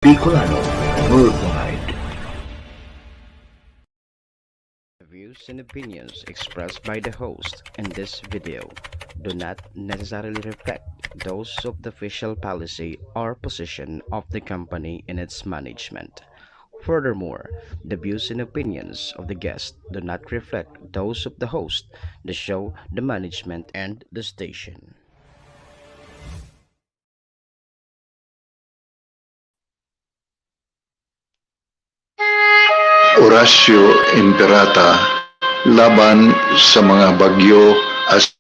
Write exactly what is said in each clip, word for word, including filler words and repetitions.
Bicolano Worldwide. The views and opinions expressed by the host in this video do not necessarily reflect those of the official policy or position of the company and its management. Furthermore, the views and opinions of the guest do not reflect those of the host, the show, the management, and the station. Horacio Imperata laban sa mga bagyo asin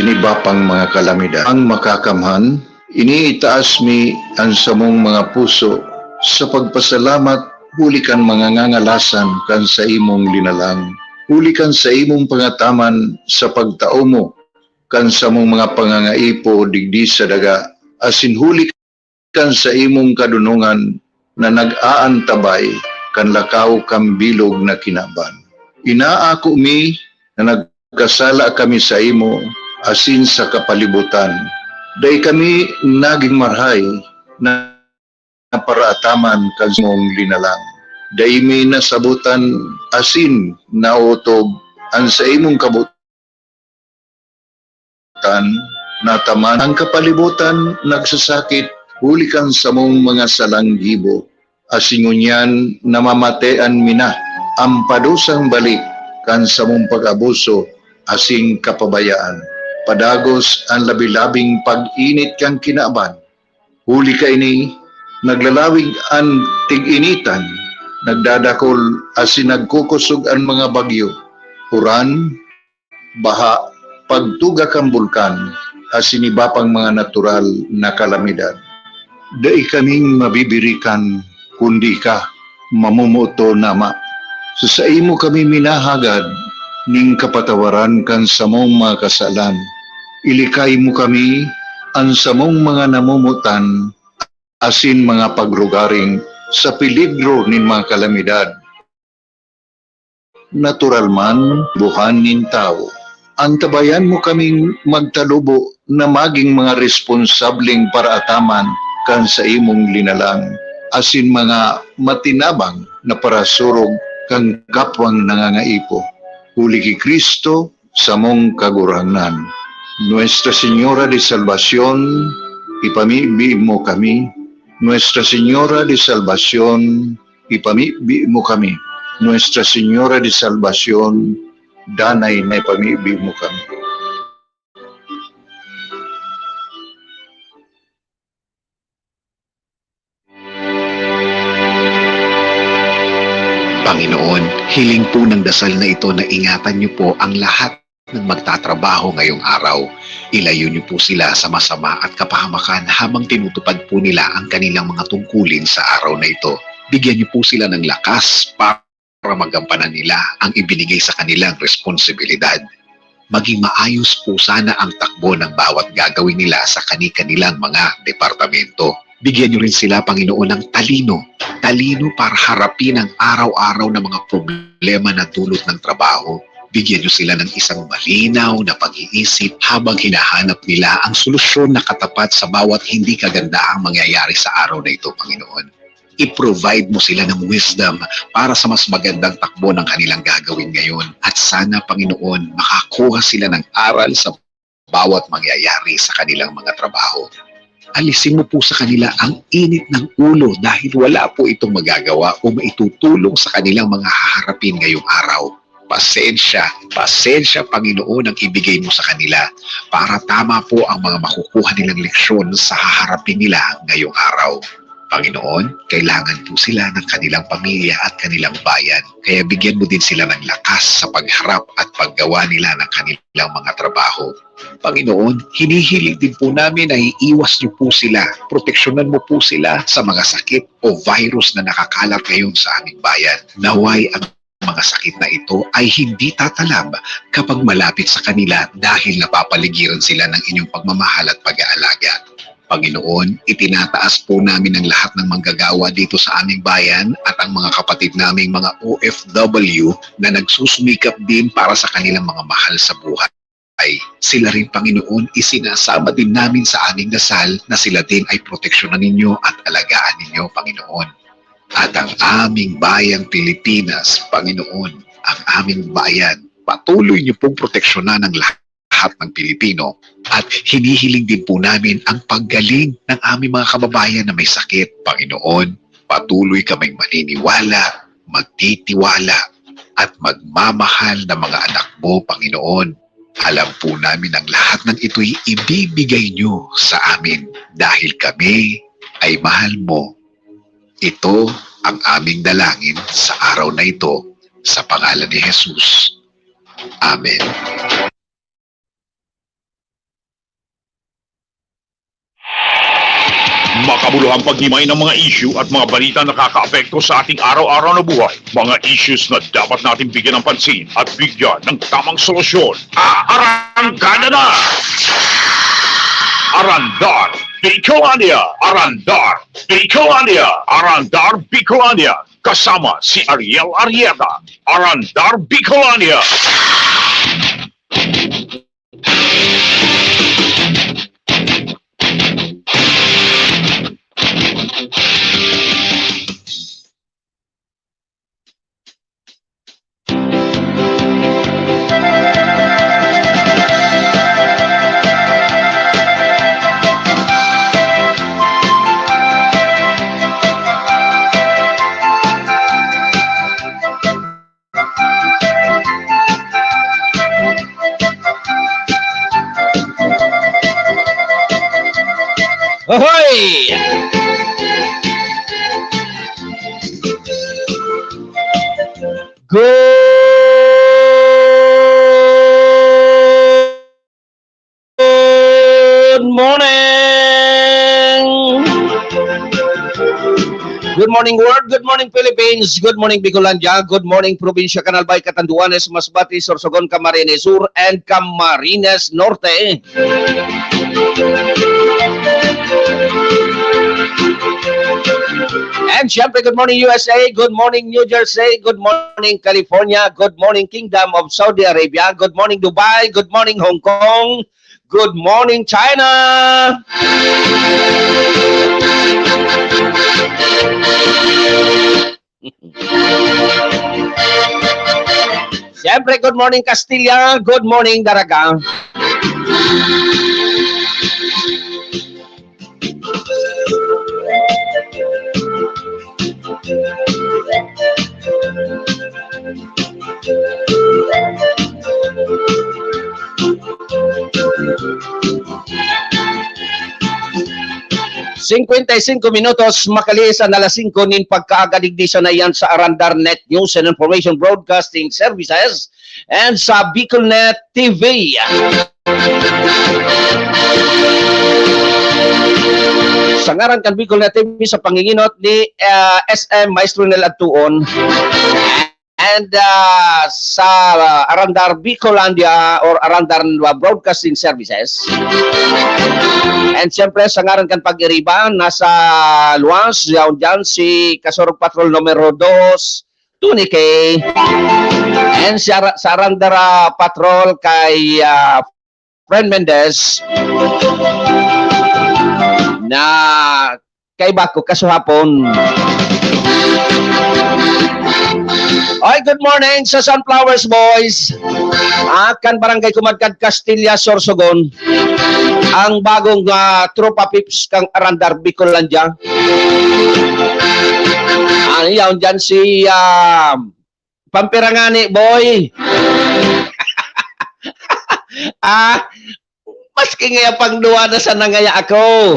iba pang mga kalamidad. Ang Makakamhan, iniitaas mi an samong mga puso sa pagpasalamat huli kan mga ngangalasan kan saimong linalang, huli kan saimong pangataman sa pagtao mo kan samong mga pangangaipo digdi sa daga, asin huli kan saimong kadonongan na nag-aantabay kan lakaw kan bilog na kinaban. Inaako mi na nagkasala kami saimo asin sa kapalibotan. Dai kami nagin marahay na paraataman kan samong linalang. Dai mi nasabotan asin naotob an saimong kabot- tan nataman. Ang kapalibotan nagsasakit huli kan samong mga salang gibo, asin ngunyan namamatean mi na an padusang balik kan samong pag-abuso asin kapabayaan. Padagos an labi-labing pag-init kan kinaban. Huli kaini, naglalawig an tig-initan, nagdadakol asin nagkukosog an mga bagyo, uran, baha, pagtuga kan bulkan, asin iba pang mga natural na kalamidad. Dai kaming mabibirikan, kundi ika, mamomoton, Ama. Sa saimo kami minahagad nin kapatawaran kan samong mga kasalan. Ilikay mo kami, an samong mga namomotan, asin mga pagrugaring sa peligro nin mga kalamidad, natural man, buhan nin tawo. Antabayan mo kaming magtalubo na magin mga responsableng paraataman kan saimong linalang, asin mga matinabang na parasurog kan kapwang nangangaipo. Huli ki Cristo, samong Kagurangnan. Nuestra Señora de Salvacion, ipamibi mo kami. Nuestra Señora de Salvacion, ipamibi mo kami. Nuestra Señora de Salvacion, danay na ipamibi mo kami. Panginoon, hiling po ng dasal na ito na ingatan niyo po ang lahat ng magtatrabaho ngayong araw. Ilayo niyo po sila sa masama at kapahamakan habang tinutupad po nila ang kanilang mga tungkulin sa araw na ito. Bigyan niyo po sila ng lakas para magampanan nila ang ibinigay sa kanilang responsibilidad. Maging maayos po sana ang takbo ng bawat gagawin nila sa kani-kanilang mga departamento. Bigyan niyo rin sila, Panginoon, ng talino. Talino para harapin ang araw-araw na mga problema na dulot ng trabaho. Bigyan niyo sila ng isang malinaw na pag-iisip habang hinahanap nila ang solusyon na katapat sa bawat hindi kagandahang mangyayari sa araw na ito, Panginoon. I-provide mo sila ng wisdom para sa mas magandang takbo ng kanilang gagawin ngayon. At sana, Panginoon, makakuha sila ng aral sa bawat mangyayari sa kanilang mga trabaho. Alisin mo po sa kanila ang init ng ulo dahil wala po itong magagawa o maitutulong sa kanilang mga haharapin ngayong araw. Pasensya, pasensya, Panginoon, ang ibigay mo sa kanila para tama po ang mga makukuha nilang leksyon sa haharapin nila ngayong araw. Panginoon, kailangan po sila ng kanilang pamilya at kanilang bayan. Kaya bigyan mo din sila ng lakas sa pagharap at paggawa nila ng kanilang mga trabaho. Panginoon, hinihiling din po namin na iiwas niyo po sila. Proteksyonan mo po sila sa mga sakit o virus na nakakalat ngayon sa aming bayan. Naway ang mga sakit na ito ay hindi tatalab kapag malapit sa kanila dahil napapaligiran sila ng inyong pagmamahal at pag-aalaga. Panginoon, itinataas po namin ang lahat ng manggagawa dito sa aming bayan at ang mga kapatid naming mga O F W na nagsusumikap din para sa kanilang mga mahal sa buhay. Sila rin, Panginoon, isinasama din namin sa aming dasal na sila din ay proteksyonan ninyo at alagaan ninyo, Panginoon. At ang aming bayang Pilipinas, Panginoon, ang aming bayan, patuloy niyo pong proteksyonan ang lahat ng Pilipino. At hinihiling din po namin ang paggaling ng aming mga kababayan na may sakit, Panginoon. Patuloy kaming maniniwala, magtitiwala, at magmamahal na mga anak mo, Panginoon. Alam po namin ang lahat ng ito'y ibibigay niyo sa amin dahil kami ay mahal mo. Ito ang aming dalangin sa araw na ito, sa pangalan ni Jesus. Amen. Makabuluhang paghimay ng mga isyu at mga balita na nakakaapekto sa ating araw-araw na buhay. Mga issues na dapat nating bigyan ng pansin at bigyan ng tamang solusyon. Aarangkada na! Arandar Bicolandia! Arandar Bicolandia! Arandar Bicolandia! Kasama si Ariel Arrieta. Arandar Bicolandia! Ahoy! Good morning! Good morning, world. Good morning, Philippines. Good morning, Bicolandia. Good morning, Probinsya Can Albay, Catanduanes, Masbate, Sorsogon, Camarines Sur, and Camarines Norte. And syempre, good morning, U S A. Good morning, New Jersey. Good morning, California. Good morning, Kingdom of Saudi Arabia. Good morning, Dubai. Good morning, Hong Kong. Good morning, China! Siyempre, good morning, Castilla. Good morning, Daraga. Singkwenta y singko minutos, makalihis an alas singko nin pagkaaga digdi sana iyan sa Arandar Net News and Information Broadcasting Services and sa Bicolnet T V. Sa ngaran kan Bicolnet T V, sa panginginot ni, ah, S M Maestro Nel Adtuon, and, ah, sa Arandar Bicolandia or Arandar, ah, Broadcasting Services. And siyempre, sa ngaran kan pag-iriba, nasa luwas, yaon dyan, si Kasurog Patrol numero dos, Tony K. And sa, sa Arandar, ah, Patrol kay, ah, Fren Mendez na kaiba ko kasuhapon. Oy, good morning sa Sunflowers Boys. Ah, kan Barangay Kumadkad, Castilla, Sorsogon. Ang bagong, ah, Tropa Pips kang Arandar, Bicolandia. Ano yaon dyan si, ah, Pampira ngani, boy. Ah, maski ngaya pang duwa na sana ngaya ako.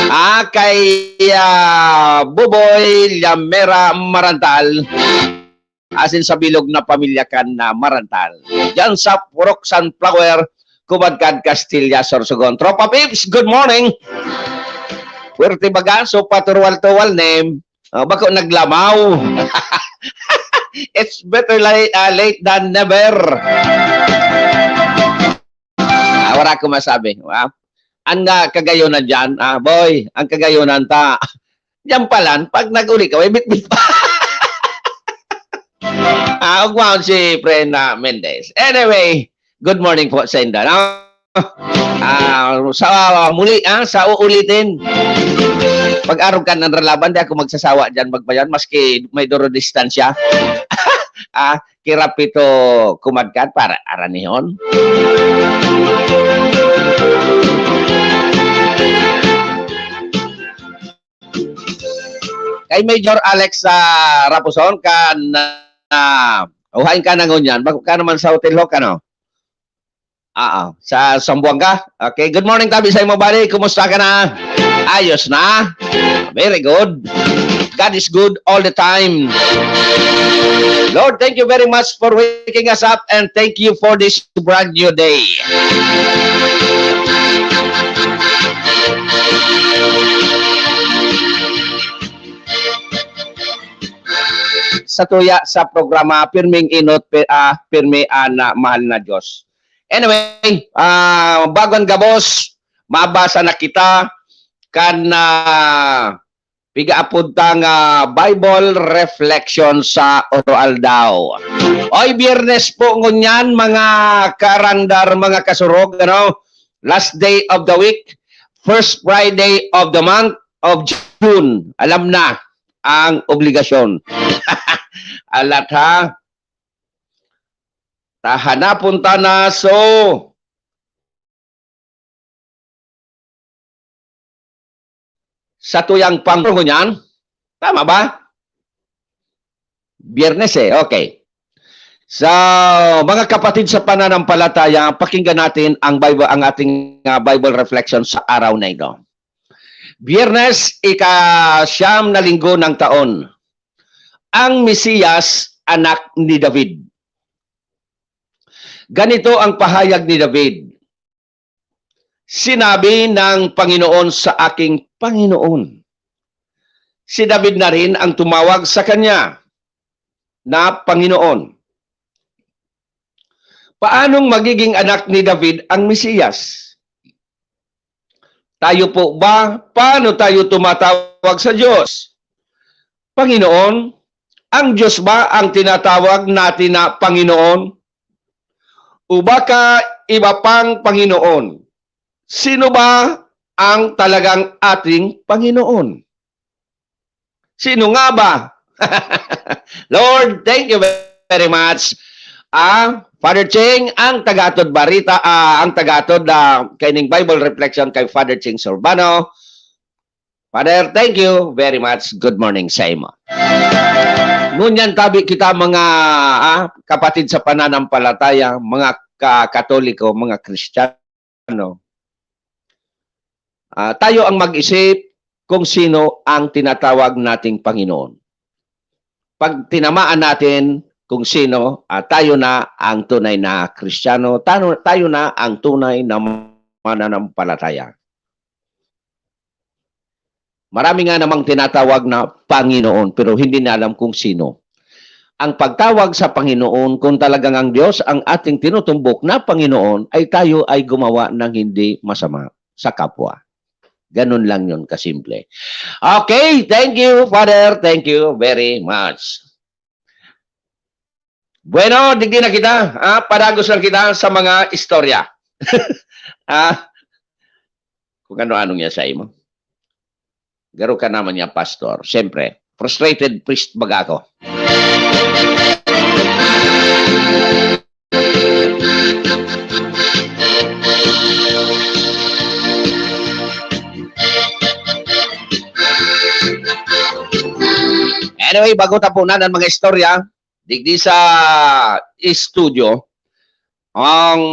Ah, kay, ah, Buboy Llamera Marantal. Asin sa bilog na pamilya kan na Marantal. Diyan sa Purok Sunflower, Kumadkad, Castilla, Sorsogon. Tropa Pips, good morning. Puwerte baga, so paturuwal-tuwal name. Ah, bako naglamaw. It's better late, ah, late than never. Ah, wala akong masabi, ah. Ang, ah, kagayonan diyan, ah, boy, ang kagayonan ta, diyan pa lang, pag nag-uli ka, may bitbit pa. Ah, ugmaon si Pre na Mendez. Anyway, Good morning po sa inda, no? Ah, sa muli, ah, sa uulitin. Pag-arog kan Ralaban, di ako magsasawa diyan magbayan, maski may duro distansya. Ah, kirapito kumadkad para aranihon. Kay Major Alex, ah, Raposon, kan, ah, uhain ka na ngunyan. Bako ka naman sa Hotel Hawk, ano? Oo, sa Zamboanga. Okay, good morning, tabi sa imo, buddy. Kumusta ka na? Ayos na? Very good. God is good all the time. Lord, thank you very much for waking us up and thank you for this brand new day. Satuya sa programa, pirming inot, pi-, ah, pirmi an, ah, mahal na Diyos. Anyway, ah, bago an gabos, mabasa na kita kan, ah, pigaapod ta nga Bible Reflection sa Oro-aldaw. Oy, Biyernes po ngunyan, mga karandar, mga kasurog, ano? Last day of the week, first Friday of the month of June. Alam na ang obligasyon. Alat, ha? Tahanapon ta na, so, satuyang pang-, ngunyan. Tama ba? Biyernes eh. Okay. So, mga kapatid sa pananampalataya, pakinggan natin ang Bible, ang ating, ah, Bible reflection sa araw na ito. Biyernes, ika-siyam na linggo ng taon. Ang Mesiyas, anak ni David. Ganito ang pahayag ni David, "Sinabi ng Panginoon sa aking Panginoon." Si David na rin ang tumawag sa kanya na Panginoon. Paanong magiging anak ni David ang Mesiyas? Tayo po ba, paano tayo tumatawag sa Diyos? Panginoon? Ang Diyos ba ang tinatawag natin na Panginoon? O baka iba pang Panginoon? Sino ba ang talagang ating Panginoon? Sino nga ba? Lord, thank you very much. Ah, Father Ching, ang tagatod barita, ah, ang tagatod, ah, kaining Bible reflection kay Father Ching Sorbano. Father, thank you very much. Good morning sa imo. Ngunyan tabi kita, mga, ah, kapatid sa pananampalataya, mga ka-, Katoliko, mga Kristiyano. Ah, tayo ang mag-isip kung sino ang tinatawag nating Panginoon. Pag tinamaan natin kung sino, ah, tayo na ang tunay na Kristiyano, tano-, tayo na ang tunay na mananampalataya. Marami nga namang tinatawag na Panginoon, pero hindi na alam kung sino. Ang pagtawag sa Panginoon, kung talagang ang Diyos ang ating tinutumbok na Panginoon, ay tayo ay gumawa ng hindi masama sa kapwa. Ganun lang yun kasimple. Okay, thank you, Father. Thank you very much. Bueno, digdi na kita. Ah, padagos lang kita sa mga istorya. Ah, kung ano-ano niya sa imo. Garo ka naman niya, Pastor. Siyempre, frustrated priest baga ako. Anyway, bago tapunan ang mga istorya, digdi sa studio, ang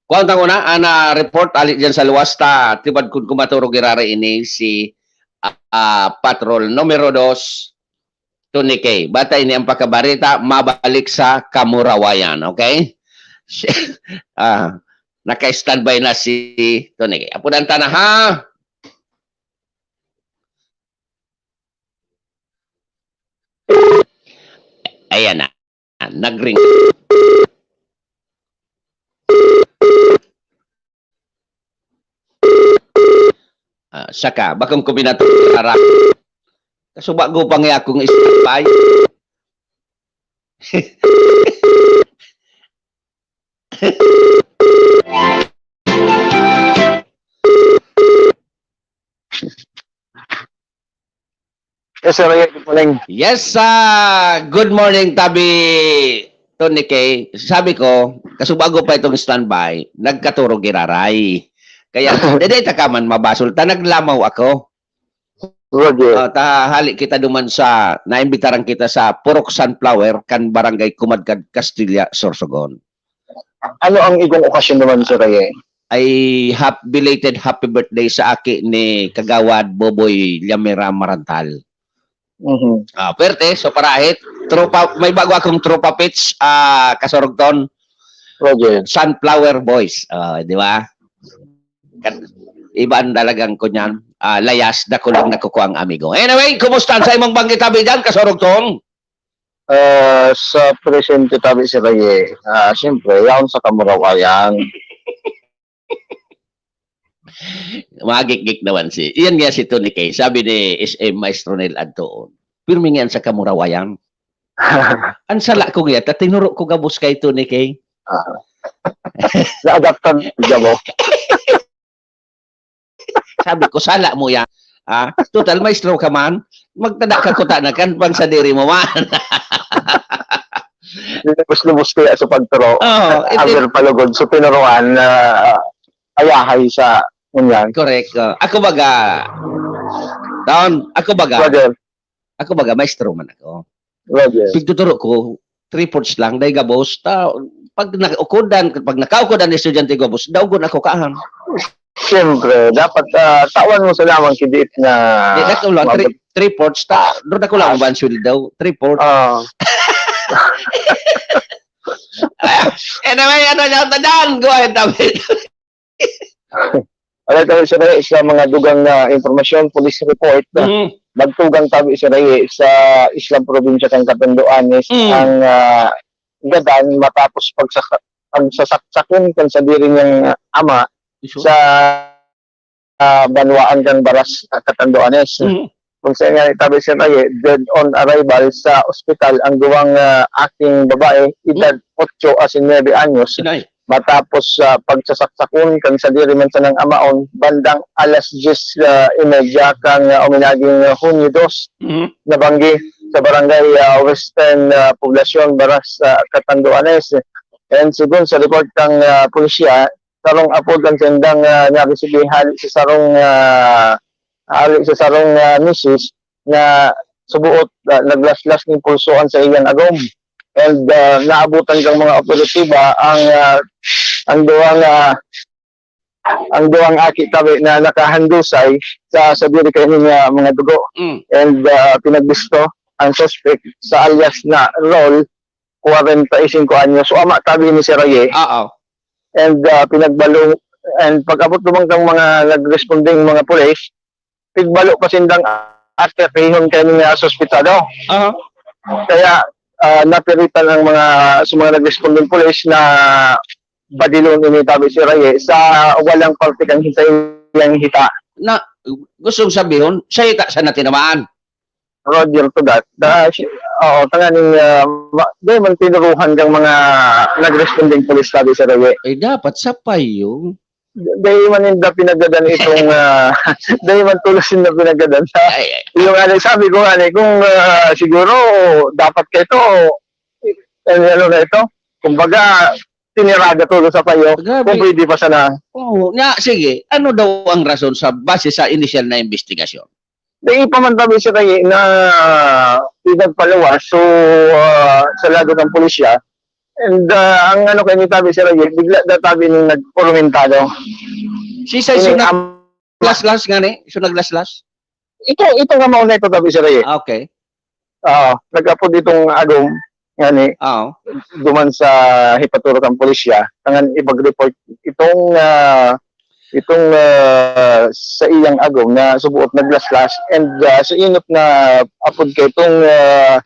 kuwan ta nguna, ang, ah, report ali diyan sa luwas ta, tibad kun kumaturog irara ini si, ah, Patrol numero dos, Tony K. Bata ini ang pagkabarita, mabalik sa kamurawayan, okay? Ah, naka-standby na si Tony K. Apunan ta na, ha? Ayan na. Nag-ring. Ah, saka, bakong kuminato, para. Kasuba ko pa nga akong standby. Yes, Sir Ray, good morning. Yes, ah, good morning, Tabi Tony K. Sabi ko, kasubago pa itong standby, nagkaturog giraray. Kaya, dede ta ka man mabasol, ta naglamaw ako. Roger. Ah, ta hali kita duman sa, naimbitaran kita sa Purok Sunflower, kan Barangay Kumadkad, Castilla, Sorsogon. Ano ang igong okasyon naman, Sir Ray? Ay hap-, belated happy birthday sa aki ni Kagawad Boboy Llamera Marantal. Mhm. Ah, perte, so parahit, tropa, may bago akong tropa pits, ah, Kasorogton. Roger. Sunflower Boys, ah, di ba? Kan-, iba ang talagang kunyan, ah, layas, dakulang nakukuha ang amigo. Anyway, kumusta sa imong banggi tabi dyan, Kasorogton? Ah, sa presente tabi, Sir Ray, ah, siyempre, yaon sa kamurawayan. Magikgik naman si, iyan nga si Tony K. Sabi ni S M Maestro Nel Adtoon, "Pirmi nga yan sa kamurawayan." Ang sala ko nga, ta tinuro ko gabos kay Tony K. Ah. Na-adaptan gabo. Sabi ko, "Sala mo yan. Ah, total, maestro ka man. Magtada ka kuta na kan pang sadiri mo man." Lubos-lubos kaya sa pagturo. Oo, it-, it- Awer palugod. So, tinuruan na ayahay sa ngunyan. Correct. Oh. Ako baga, Taon, ako baga, Roger. Ako baga, maestro man ako. Roger. Pigtuturo ko, three-fourths lang, dahil gabos. Ta, pag naukodan, pag nakaukodan ng estudyante gabos, daugon ako kaahan. Siyempre, dapat, ah, tawan mo sa lamang kidiit na Di, dako lang, mabot- three, three-fourths, ta, doon ako lang Ah. uban sweldo, three-fourths. Ah. Anyway, ano daw, tadan? Go ahead, David. Alay tayo, Sir Ray, sa mga dugang na impormasyon, police report na Mhm. nagtugang tabi, Sir Ray, sa islang probinsya kan Catanduanes Mm. ang, ah, gadan matapos pagsaka-, pagsasaksakon kan sadiri niyang ama Iso? sa, ah, banwaan kan Baras, ah, Catanduanes. Mm. Kung sa nga itabi, Sir Ray, dead on arrival sa ospital ang duwang, ah, aking babae, edad Mm. otso asin nuebe anyos, Inay. matapos sa pagsasaksakon kan sadiri man sanang amaon bandang alas dyes, ah, y media kan, ah, uminaging, ah, Hunyo dos, Mhm. nabanggi sa barangay, ah, Western, ah, Poblacion, Baras, ah, Catanduanes. And segun sa report kan, ah, pulisya, sarong apod ang sendang, ah, naresibi hali sa sarong, ah, hali sa sarong, ah, misis na subuot, ah, naglaslas nin pulsoan sa iyang agom. And, ah, naabutan kang mga operatiba ang, ah, ang duwang, ah, ang duwang aki tabi na nakahandusay sa, sa diri kaini nga mga dugo. Mm. And, ah, pinagbisto ang suspect sa alias na Rol, kwarenta y singko anyos. So, ama tabi ni Sir Ray. Oo. And, ah, pinagbalo-, and pag-abot naman kang mga nagresponding mga pulis, pigbalo pa sindang aterihon kaini nga suspitado. Aha. Kaya, ah, napiritan ang mga, sa mga nagresponding pulis na badilon ini tabi si Ray sa walang parte kan hita, yang hita. Na, gustong sabihon, sa hita sa natinamaan. Roger to that. Da, si-, oo, tanganing, ah, ma-, di man tinuruhan kang mga nagresponding pulis tabi si Ray. Ay, dapat sa payo. Dai man ninda pinagadan itong, ah, dai man tolos ninda pinagadan sa Ay, ay. Yung ano, sabi ko nga ni, kung, ah, siguro dapat kayo to, eh, ano na ito, kumbaga, tinirada to sa payo, Grabe. Kung pwede pa sana. Oo, nga, sige, ano daw ang rason sa, base sa inisyal na investigasyon? Dai pa man tabi siya kay na pinagpaluwas, so, ah, sa lado ng pulisya, And, ah, ang ano kay ni tabi si Rayo, bigla daw tabi ning nagpormentado. Si Saizo Ini, am-, naglaslas nga ni? So naglaslas? Ito, ito nga mauna ito tabi si Rayo. Ah, okay. Oo, nag-apod itong agom, nga ni, Oo. duman sa hipaturo kang pulisya, tangan ipag-report itong, ah, itong, ah, sa iyang agom na subuot naglaslas and, ah, sa inot na apod kay itong, ah,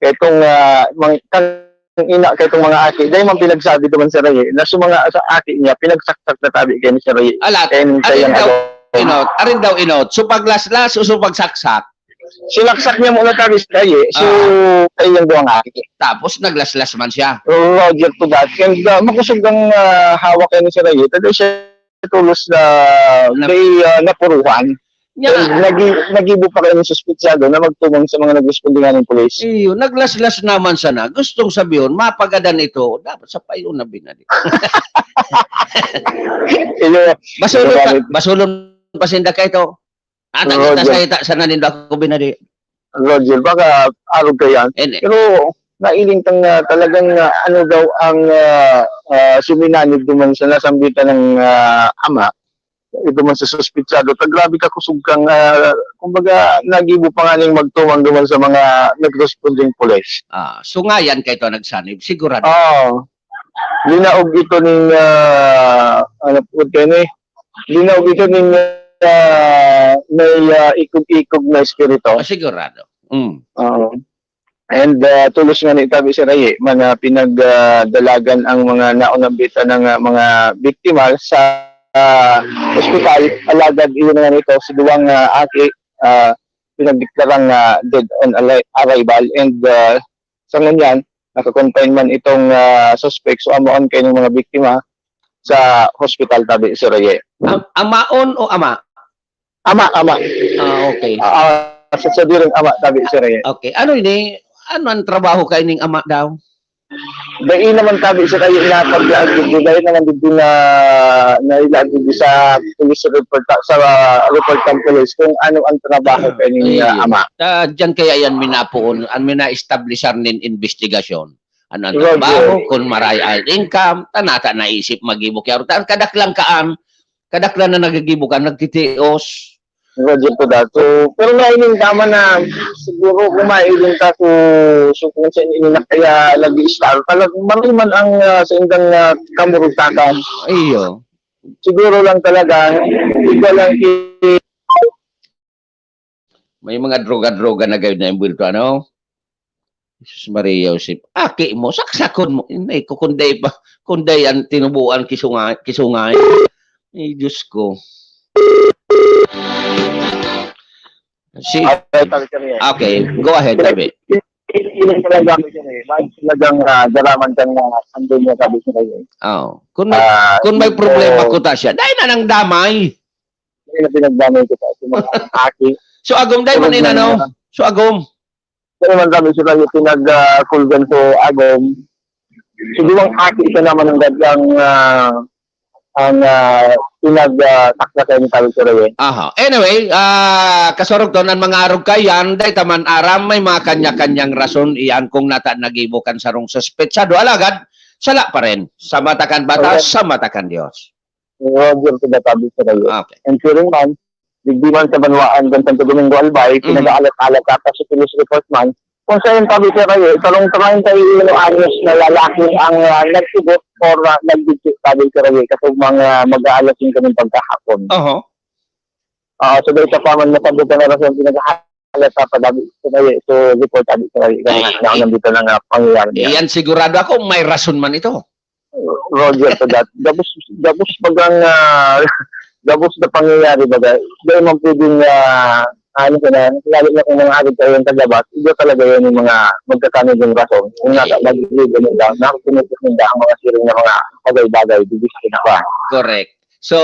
kay itong, ah, mang-, kang ina kay itong mga aki, dai man pinagsabi duman si Rayo na sa mga, sa aki niya, pinagsaksak na tabi kay ni si Rayo. Alat, And sa arin iyang daw agom. inot, arin daw inot. So paglaslas o so pagsaksak? Sinaksak niya muna tabi si Raye. So, Ah. ayun daw ang aki. Tapos naglaslas man siya. Roger to that. And, ah, makusog ang, ah, hawak kaini si Raye. Tadi siya tulos na Na- may, ah, napuruhan. Nya. And nagi-, nagibo pa kaini suspetsado na magtumang sa mga nagresponde nganing pulis. Iyo, naglaslas naman sana. Gustong sabihon, mapagadan ito. Dapat sa payo na binadi. Iyo. Basulon pa, Iyo. basulon pa sinda kay ito. Ata Roger. Kita sa ita, sana nindo ako binadi. Roger, baka arog ka yan. Ene. Pero nailing tang, ah, talagang, ah, ano daw ang, ah, ah, suminanib duman sa nasambitan ng, ah, ama, ito man sa suspitsado. Ta grabe ka kusog kang, ah, kumbaga, nagibo pa nga ning magtumang duman sa mga nagresponding pulis. Ah, so ngayan kay ito nagsanib, sigurado. Oo. Linaog ito ning, ah, ano po kayo ni? Linaog ito ning, ah, may, ah, ikog-ikog na espiritu. Ah, sigurado. Mm. Oo. And, ah, tulos nga ni tabi si Raye, man, ah, pinag, ah, dalagan ang mga naunambitan ng, ah, mga biktima sa, ah, ospital. Alagad iyon nga nito, si duwang, ah, aki, ah, pinagdeklarang, ah, dead on ali-, arrival. And, ah, sa ngunyan, naka-confine man itong, ah, suspect. So, amoon kayo ng mga biktima sa hospital tabi si Raye. Am-, amaon o ama? Ama, ama. Ah, okay. Ah, ah, sa sabiring ama, tabi si Raye. Okay. Ano ini? Ano ang trabaho kaining ama daw? Dai naman tabi si Raye na paglaag digdi, dai naman digdi na, na ilaag digdi sa police report, sa report ng police kung ano ang trabaho kaining, ah, Ayun. ama. Ta, diyan kaya yan minapoon, ang mina-establishar nin investigasyon. Ano ang Roger. trabaho, kung maray ang income, tanata naisip magibo kaya. Ta, kadaklang kaan, kadaklan na nagagibo ka, nagtitios. Roger po dato. Pero naining tama na siguro kung mailing ka so, so kung sa inyo na kaya nag-i-start, talagang maray man ang, ah, sa indang, ah, kamurugtakan. Iyo. Siguro lang talaga, iba lang ki- May mga droga-droga na gayon na imbwelto, ano? Jesus Maria Joseph, aki mo, saksakon mo. Inay ko, kunday pa, kunday ang tinubuan, kisungay, kisungay. Ay, Diyos ko. Si, Ay, sabi ka niya. Okay, go ahead, David. Yun talaga, sabi ka niya. Mas talagang, ah, daraman kang, ah, pandemya, sabi ka niya. Oh. Kung may, Ah, kung may so problema ko ta siya, dahil na nang damay. Yun ang pinagdamay ko sa, sa mga aki. So, agom, dahil man Tulad ng, inano? ah, So, agom. Dahil man kami sila yung pinag, ah, kulgan sa agom. So, duwang aki siya naman ang gad-, ang, ah, ang, ah, pinag, ah, takda kayo ni Tawid Suraye. Aha. Anyway, ah, kasurog to, ang mga arog kayan, dahil taman aram, may mga kanya-kanyang rason, iyan kung nata nagibo kan sarong suspetsado. Alagad, sala pa rin. Sa mata kan batas, Correct. sa mata kan Diyos. Roger to the public sa kayo. Okay. And siring man, digdi man sa banwaan kan Santo Domingo Albay, Mm. pinag-aalat-alat ka pa sa police report man. Kung sa yung public sa kayo, sarong treinta y uno anyos na lalaki ang, ah, nagsugot or, ah, nagbigti public sa kayo, katong mga mag-aalas yung kaming pagkahapon. Oho. Ah, so, dahil sa paman na sabi ko na rason, pinag-aalat ka pa, dabi sa kayo, so, report, dabi sa kayo, Ay, na, na, ay. nandito na nga pangyayari niya. Iyan sigurado ako, may rason man ito. Roger to that. Gabos, gabos bagang, ah, gabos na pangyayari baga. Dahil man pwedeng, ah, ano ko na, lalo na kung mga arid kayo yung tagabas, iba talaga yun yung mga magkakanig yung rason. Kung nasa Ay. mag-live and down, nakikinig ka ang mga siring na mga bagay-bagay, bibis ka na ba? Correct. So,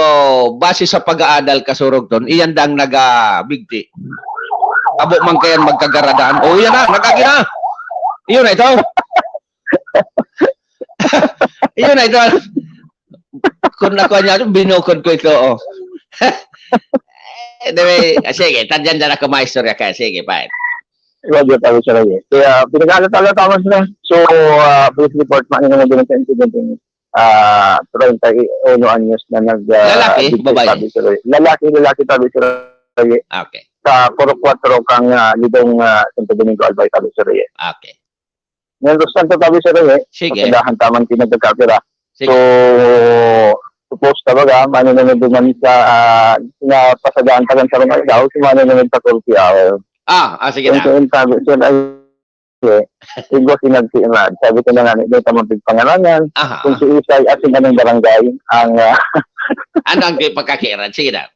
base sa pag-aadal, kasurog ton, iyan dang nagabigti. Abo man kayan magkagaradaan. Oh, yan na, nagagi na. Iyon na ito. Iyon na ito. Kung nakuha niya, binukod ko ito, oh. Anyway, ah, sige, tadyan dyan ako, maistorya ka. Sige, fine. Roger, tama siya lagi. Kaya, pinag-aalat-alat tama sila. So, ah, police report, maano naman din sa incident yung, ah, treinta y uno anyos na nag, ah, Lalaki, bigti babae? Tabi sila. Lalaki, lalaki, tabi sila. Okay. Sa Purok Cuatro kang, ah, Lidong, ah, Santo Domingo, Albay, tabi sila. Okay. Ngayon, Santo, tabi sila, eh. Sige. Sa dahan tamang pinagkakapira. Sige. So, suppose, tabaga, manunod naman sa, ah, na pasadahan tagan sa mga tao, si manunod sa curfew hour. Ah, ah, sige Yung na. sa intabi, siya na, eh, igwa sinagsiran. Sabi ko na nga, may tamang pagpangaranan. Aha. Kung si Isay, at yung anong barangay, ang, ah, Ano ang pagkakiran? Sige na.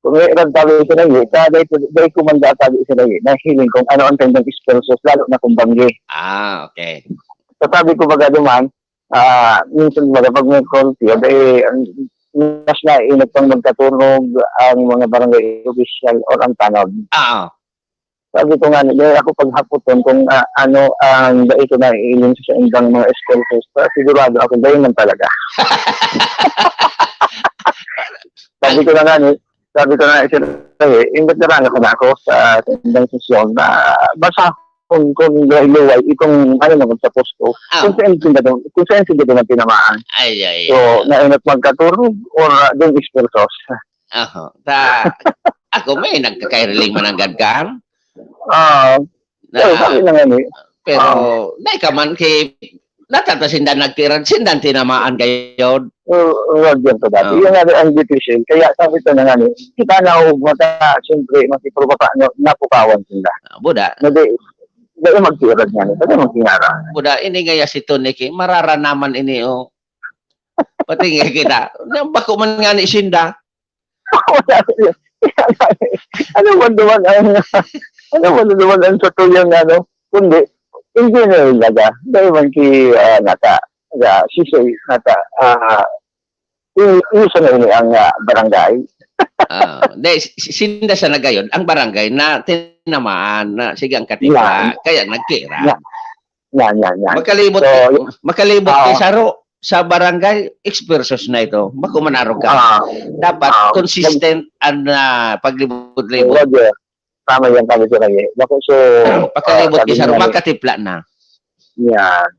Kung may rag tabi sa lahi, sa dahil, dahil kumanda tabi sa lahi, nahiling kung ano ang tandang sponsors, lalo na kung banggi. Ah, okay. So, sabi ko, baga naman, ah, minsan, baga, pag may call field, eh, ang, mas nainit pang magkatunog ang mga barangay official or ang tanod. Ah. Sabi ko nga, "Dai ako paghapoton kung, ah, ano ang dai ko naiiling sa saindang mga sponsors, pero sigurado ako, dai man talaga." Sabi ko na nga ni, sabi ko na, "Sir, eh, imbitaran ako na ako sa saindang sesyon na basahon kung luway-luway itong, ano naman, sa post ko, Ah. kung saan sila dum-, kung saan sila duman tinamaan." Ay, ay, So, ah. nainot magkatunog or, ah, dai sponsors? Aho. Ta, ako, may nagkakairiling man nanggad kan. Oo. Na, Pero sabi na nga ni, pero, ah. dai ka man ki, natata sinda nagtirad, sinda tinamaan gayod. Oo, wag yan po dati. Oo. Yun nga ang division. Kaya sabi ko na nga ni, kita na ug mata, siyempre, makipurba pa, ano, napukawan sinda. Ah, buda. Na di, dai magtirad nga ni, dai magtingara. Buda, ini nga ya si Tony K, mararanaman ini, oh. Pati nga kita, na bako man nga ni sinda. Wala ko yun. Ano ba naman ang, ano ba naman ang sa tuyang ano? Kundi, in general na ga, dahil man ki, ah, nata, ga, sisay, nata, ah, i-, iso na ini ang, ah, barangay. Ah, di, si-, sinda sa nagayon, ang barangay na tinamaan na, sige, ang katipla, Yan. kaya nagkira. Yan. Yan, yan, yan. Makalibot So, ki, makalibot ki ah. saro sa barangay, ekspertos na ito. Bako man arog ka. Ah. Dapat Ah. consistent ang, ah, paglibot-libot. Roger, tama yan, sabi ko na eh. Bako, so, Pakalibot ah, ki sabi saro, nga ni, makatipla na. Yan.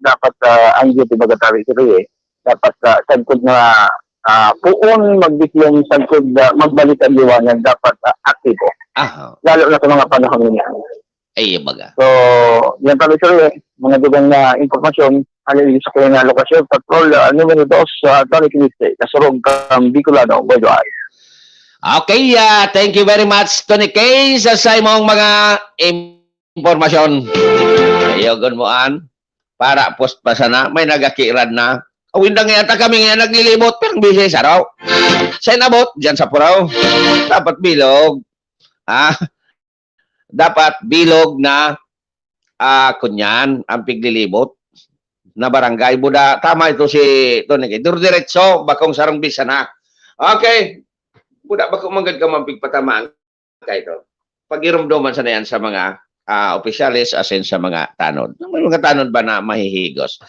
Dapat, ah, ang duty baga tabi ko eh. Dapat, ah, sagkod na, ah, puon, magbikyong sagkod, ah, magbalik ang liwanag, dapat, ah, aktibo. Aha. Lalo na sa mga panahon niya. Ay, baga. So, yan pala, sir, eh. Mga dugang na impormasyon, hali sa kaya na lokasyon, patrol, ah, numero dos, sa Tony Kiniste, Kasurog, Bicolano, worldwide. Okay, ah, thank you very much, Tony K, sa, sa imong mga impormasyon. Ayogon mo, an. Para post pa sana, may nagakirad na. Awinda nga yata kami nga naglilibot, pero ang busy, saraw. Sa inabot, dyan sa Purao. Dapat bilog. Ah, dapat bilog na, ah, kunyan, ang piglilibot na barangay. Buda, tama ito si Tony. Duro diretso, bakong sarong bisa na. Okay. Buda, bako manggad ka man pigpatamaan ka ito. Pagirumdoman sana yan sa mga, ah, opisyales, as in sa mga tanod. May mga tanod ba na mahihigos?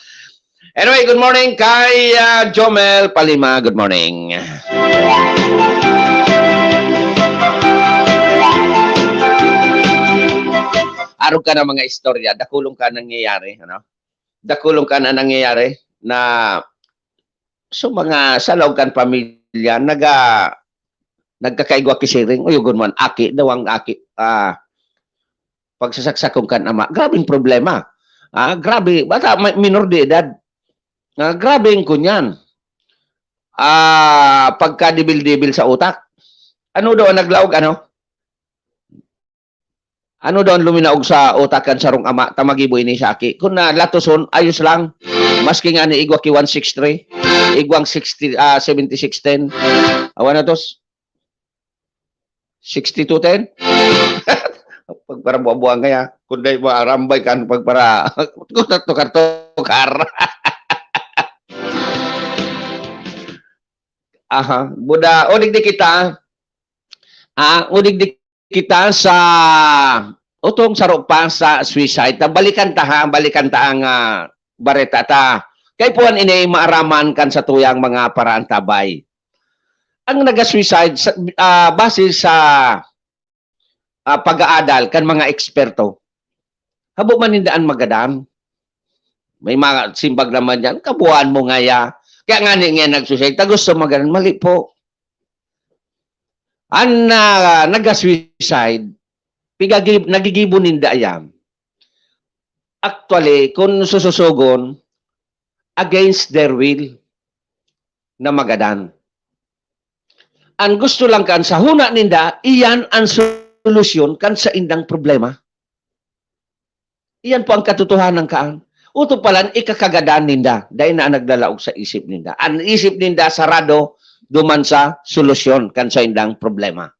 Anyway, good morning kay, ah, Jomel Palima. Good morning. Arog ka na mga istorya, dakulong ka nangyayari, ano? Dakulong ka na nangyayari na so mga sa laog kan pamilya, naga-, nagkakaigwa ki siring, uyogon man, aki daw ang aki, ah, pagsasaksakon kan ama. Grabeng problema. Ah, grabe, bata, may, minor de edad. Ah, grabe ang kunyan. Ah, pagkadibil-dibil sa utak. Ano daw ang naglaog, ano? Ano daw ang luminaog sa utak kan sarong ama, ta magibo ini sa aki? Kun na latoson, ayos lang. Maski nga ni igwa ki one six three, igwang sixty, ah, seventy-six ten. Awan na tos. Sixty-two ten? Pagparabuang-buang kaya, kun dai mo arambay kan pagpara-, tukar-tukar. Aha, buda, o digdi kita, ah, o digdi kita sa, utong saro pa sa suicide. Ta, balikan ta, ha, balikan ta ang, ah, bareta ta. Kay puwan ini maaraman kan satuyang mga paraantabay. Ang naga-suicide sa, ah, base sa, ah, pag-aadal kan mga eksperto, habo man ninda an magadan. May mga simbag naman diyan, "Kabuhan mo ngaya." Kaya nga ni, nga nagsuicide, ta gusto magadan. Mali po. An, ah, naga-suicide, pigagi-, nagigibo ninda yan. Actually, kung sususugon, against their will na magadan. An gusto lang kan sa huna ninda, iyan an solusyon kan saindang problema. Iyan po ang katotohanan kaan. Uto palan, ikakagadan ninda. Dai na naglalaog sa isip ninda. An isip ninda sarado, duman sa solusyon kan saindang problema.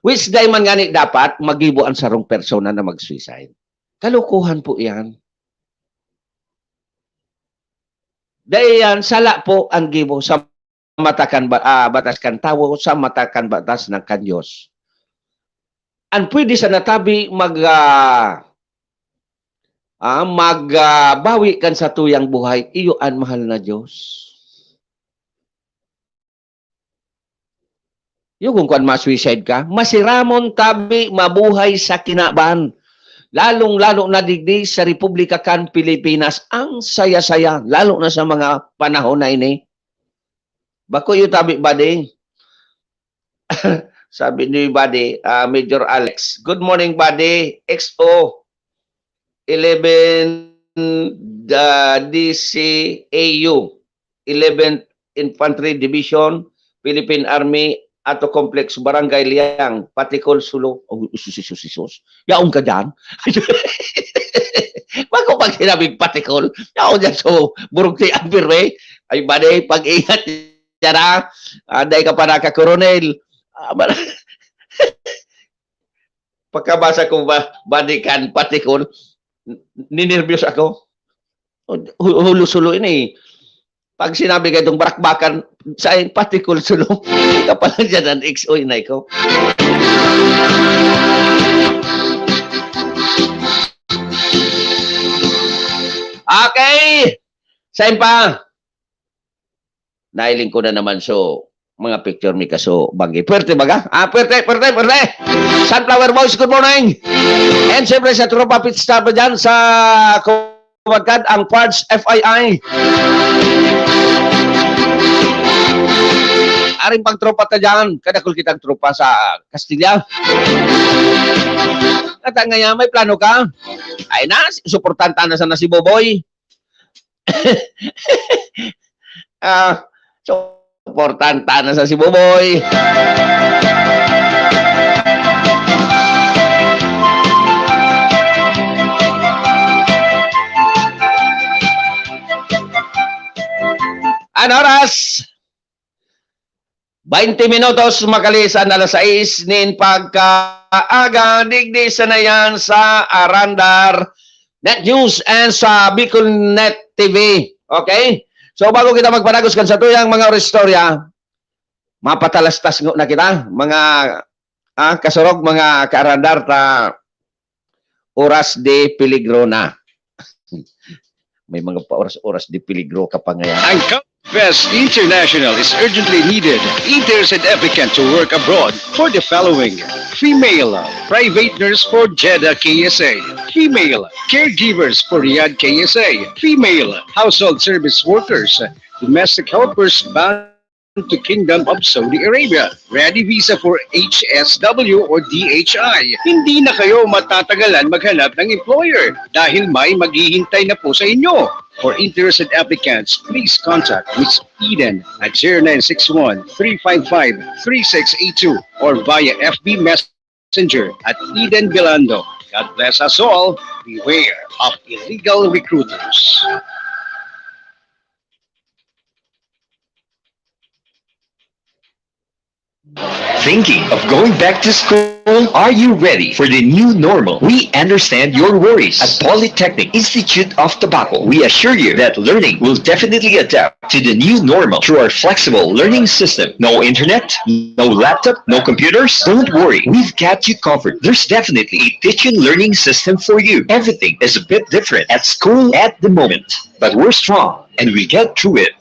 Which dai man ngani dapat magibo an sarong persona na mag-suicide. Kalokohan po yan. Dai yan, sala po ang gibo sa mata kan ba-, ah, batas kan tawo, sa mata kan batas ng kan Diyos. An pwede sana tabi mag, ah, ah, mag, ah, bawi kan satuyang buhay, iyo an mahal na Diyos. Yung kung kuwan, ma-suicide ka, masiramon tabi mabuhay sa kinaban. Lalong-lalo na digdi sa Republika kan Pilipinas, ang saya-saya, lalo na sa mga panahon na ini. Bako yung tabi, buddy. Sabi ni buddy, ah, Major Alex, "Good morning, buddy. X O eleven, the D C A U, eleventh Infantry Division, Philippine Army, Ato Complex, Barangay Liang, Patikol, Sulu." Oh, sus, sus, sus, sus. Yaon ka dyan? Bago pag sinabing Patikol, yaon dyan. So, burugti ang pirme. Ay, buddy, pag-ingat dyan, ha? Ah, dahil ka pa naka-coronel. Ah, mara-, pagkabasa ko ba, balikan, Patikol, n-, ninerbyos ako. Hu-, hulo-sulo ini. Pag sinabi ka itong barakbakan, sa Patikol, sulo. Kapalan dyan ang X O, inay ko. Okay. Saan pa? Nailing ko na naman, so, mga picture mi kaso banggi. Puwerte baga? Ah, puwerte, puwerte, puwerte! Sunflower Boys, good morning! And siyempre sa Tropa Pit Stop dyan sa Kumadkad, ang Pards F I I. Aring pang tropa ta dyan, kadakul kitang tropa sa Kastilya. At ang ngayon, may plano ka? Ay na, suportahan ta na sana si Boboy. Ah, suportahan ta na sa si Boboy. Ano oras? Baynte minutos makalisan alas sais nin pagkaaga, digdi sana yan sa Arandar Net News and sa Bicol Net T V. Okay? So, bago kita magpadagos kan satuyang mga oristorya, mapatalastas ngo na kita, mga, ah, kasurog, mga kaarandar, ta oras de peligro na. May mga pa-oras-oras de peligro ka pa ngayon. Ang Fest International is urgently needed. Interested applicant to work abroad for the following: female, private nurse for Jeddah K S A, female, caregivers for Riyadh K S A, female, household service workers, domestic helpers bound to Kingdom of Saudi Arabia, ready visa for H S W or D H I. Hindi na kayo matatagalan maghanap ng employer dahil may maghihintay na po sa inyo. For interested applicants, please contact Miss Eden at zero nine six one, three five five, three six eight two or via F B Messenger at Eden Belando. God bless us all. Beware of illegal recruiters. Thinking of going back to school? Are you ready for the new normal? We understand your worries. At Polytechnic Institute of Tabaco, we assure you that learning will definitely adapt to the new normal through our flexible learning system. No internet, no laptop, no computers? Don't worry, we've got you covered. There's definitely a teaching learning system for you. Everything is a bit different at school at the moment, but we're strong and we get through it.